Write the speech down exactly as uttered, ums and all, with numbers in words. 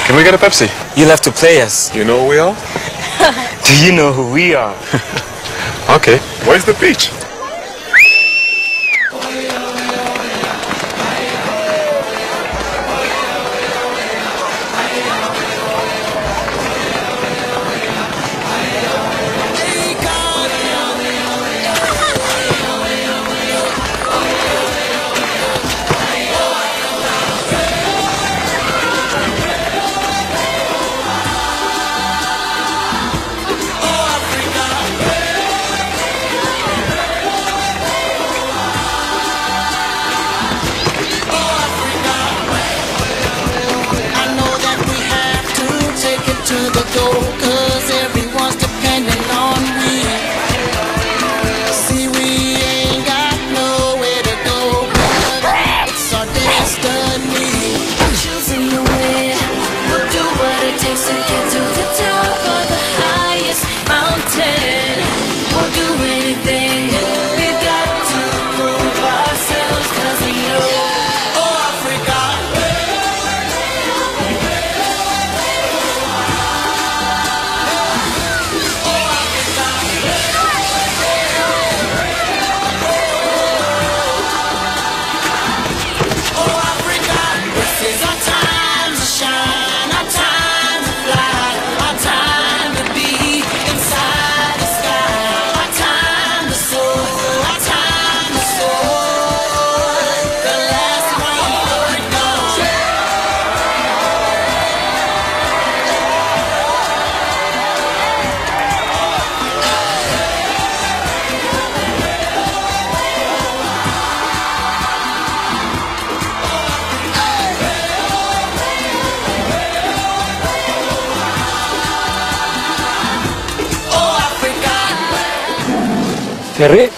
Can we get a Pepsi? You'll have to play us. You know who we are? Do you know who we are? Okay. Where's the beach? I know that we have to take it to the goal, 'cause everyone's depending on me. See, we ain't got nowhere to go, but it's our destiny. I'm choosing the way. We'll do what it takes to get to the top of the highest mountain. We'll do anything. We got to prove ourselves, 'cause we know. Oh, Africa. Terry?